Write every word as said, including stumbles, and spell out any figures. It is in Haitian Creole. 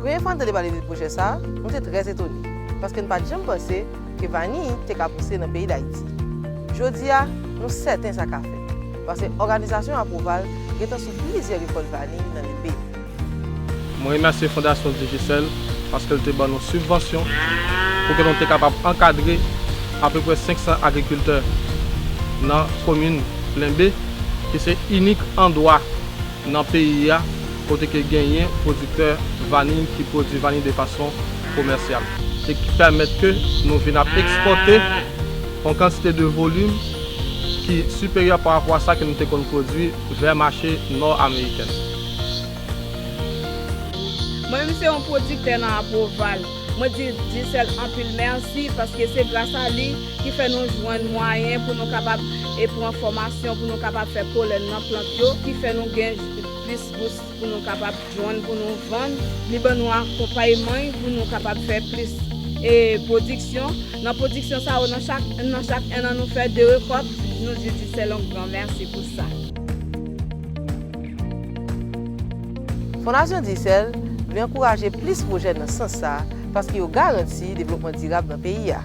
Premye fwa n tande pale de pwojè sa a, nou te trè etone, paske n pa t janm panse ke vaniy te ka pouse nan peyi Dayiti. Jodi a, nou sèten sa ka fèt, paske òganizasyon Apwoval gentan sou plizyè rekòt vaniy nan Lenbe. Mwen remèsye Fondasyon Digicel paske l te ban nou sibvansyon pou ke nou te kapab ankadre apeprè senk san agrikiltè nan komin Lenbe, ki se inik andwa nan peyi a kote ke genyen pwodiktè vaniy ki pwodui vaniy de fason komèsyal e ki pèmèt ke nou vin ap ekspòte yon kantite de volim ki siperyè pa rapò a sa ke nou te konn pwodui vè mache nò amerikèn. Mwen menm se yon pwodiktè nan Apwoval. Mwen di Digicel anpil mèsi paske se gras a li ki fè nou jwenn mwayen pou nou kapab e pran fòmasyon pou nou kapab fè polèn nan plant yo ki fè nou gen plis bous pou nou kapab jwenn pou nou vann. Li ban nou akonpayman pou nou kapab fè plis e pwodiksyon. Nan pwodiksyon sa yo nan chak nan chak enn an nou fè de rekòt. Nou di Digicel yon gran mèsi pou sa. Fondasyon Digicel vle ankouraje plis pwojè nan sans sa a paske yo garanti devlopman dirab nan peyi a.